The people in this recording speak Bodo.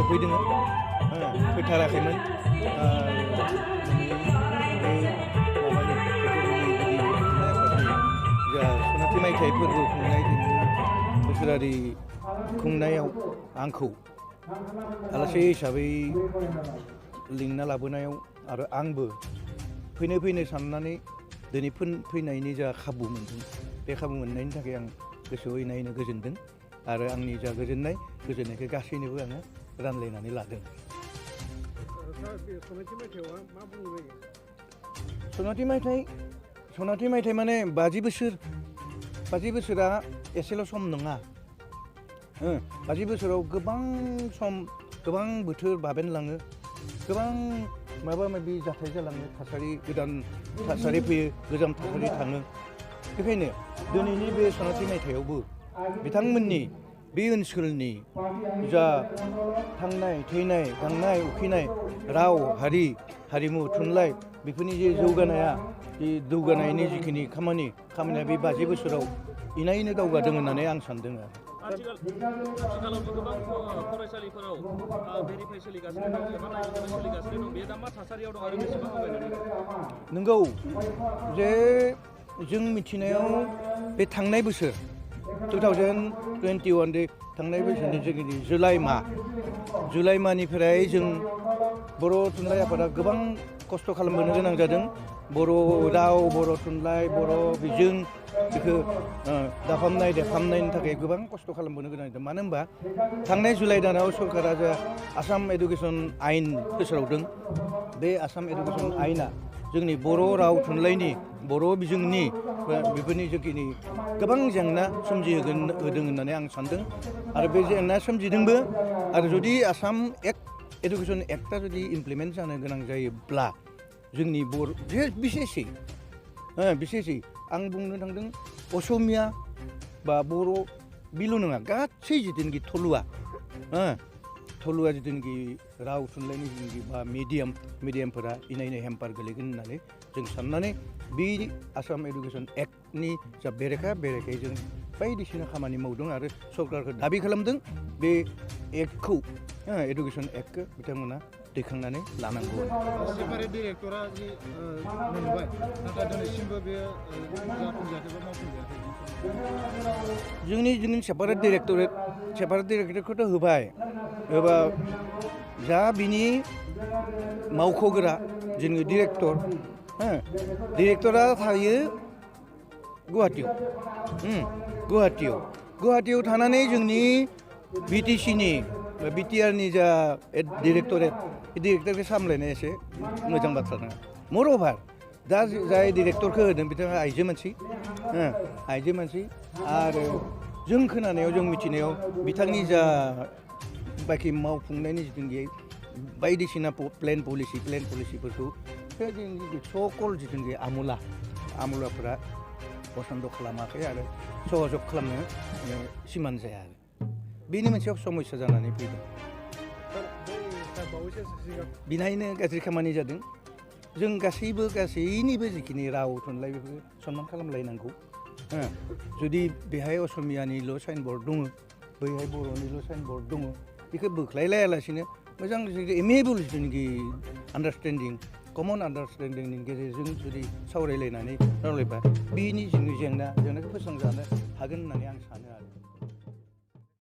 सफैदों फैथाराखैमोन जा सनाथि मायथाइ फोरबो खुंनाय बोसोरारि खुंनायाव आंखौ आलासि हिसाबै लिंना लाबोनायाव आरो आंबो फैनो साननानै दिनै फैनायनि जा खाबु मोनदों बे खाबु मोननायनि थाखाय आं गोसोआव इनायनो गोजोनदों आरो आंनि जा गोजोननायखौ गासैनोबो आङो रानलायनानै लादों। सनाथि मायथाइ माने 50 बोसोरा एसेल' सम नङा। 50 बोसोराव गोबां सम गोबां बोथोर बाबेनलाङो, गोबां माबा माबि जाथाय जालाङो, गोदान थासारि फैयो, गोजाम थासारि थाङो। बेखायनो दिनैनि बे सनाथि मायथाइयावबो बिथांमोननि बे ओनसोलनि जा थांनाय थैनाय गांनाय उखैनाय राव हारिमु थुनलाइ बेफोरनि जे जौगानायनि जिखिनि खामानिया बे 50 बोसोराव इनायनो दावगादों होननानै आं सानदों आरो। आथिखालाव गोबां फरायसालिफोराव भेरिफाइ सोलिगासिनो दं एबा नायबिजिरनाय सोलिगासिनो दं। बे दा मा थासारियाव दं आरो बेसेबां आवगायनानै दं? नंगौ जे जों मिथिनायाव बे थांनाय बोसोर 2021 थांनाय बोसोरनि जोंनि जुलाइ मानिफ्राय जों बर' थुनलाइ आफादा गोबां खस्थ' खालामबोनो गोनां जादों। बर' राव, बर' थुनलाइ, बर' बिजों बेखौ देखामनायनि थाखाय गोबां खस्थ' खालामबोनो गोनां जादों। मानो होनबा थांनाय जुलाइ दानाव सरकारा जा आसाम एडुकेसन आयेन फोसावदों, बे आसाम एडुकेसन आयेना जोंनि बर' राव थुनलाइनि बर' बिजोंनि बेफोरनि जिखिनि गोबां जेंना सोमजिहोदों होननानै आं सानदों आरो बे जेंना सोमजिदोंबो। आरो जुदि आसाम एडुकेसन एक्टआ जुदि इमप्लिमेन्ट जानो गोनां जायोब्ला जोंनि बिसेसै आं बुंनो थांदों असमिया बा बर' बेल' नङा, गासै जिथुनाखि थलुवा जिथुनाखि राव थुनलाइनि जिथुनाखि बा मिडियामफोरा इनायनो हेम्पार गोलैगोन होननानै जों साननानै बे आसाम एडुकेसन एक्टनि जा बेरेखायै जों बायदिसिना खामानि मावदों आरो सरकारखौ दाबि खालामदों बे एक्टखौ एडुकेसन एक्टखौ बिथांमोना दैखांनानै लानांगौ। सेपारेट डिरेक्टरा जि मोनबाय, नाथाय दिनैसिमबो बे जाफुंजायाखै बा मावफुंजायाखै। जोंनि सेपारेट डिरेक्टरेटखौथ' होबा जा बिनि मावख'गोरा जोंनि डिरेक्टरा थायो गुवाहाटियाव थानानै जोंनि बिटिआरनि जा डिरेक्टरेटखौ सामलायनाया एसे मोजां बाथ्रा नङा। मर'भार दा जाय डिरेक्टरखौ होदों बिथाङा आइजो मानसि आरो जों खोनानायाव जों मिथिनायाव बिथांनि जा बाखि मावफुंनायनि जिथुनाखि बायदिसिना प्लेन पलिसिफोरखौ सकल जिथुनाखि आमुलाफोरा पसन्द खालामाखै आरो सहजग खालामनो सिमान जाया आरो बेनि मोनसे समस्या जानानै फैदों। बिनायनो गाज्रि खामानि जादों। जों गासैनिबो जिखिनि राव थुनलाइ बेफोरखौ सनमान खालामलायनांगौ। जुदि बेहाय असमियानिल' साइनबर्ड दङ, बैहाय बर'निल' साइनबर्ड दङ, बेखौ बोख्लायलायालासिनो मोजां एमेबोल जिथुनाखि कमन आन्डारस्टेन्डिंनि गेजेरजों जुदि सावरायलायनानै रायलायबा बेनि जेंनाखौ फोस्रांजानो हागोन होननानै आं सानो आरो।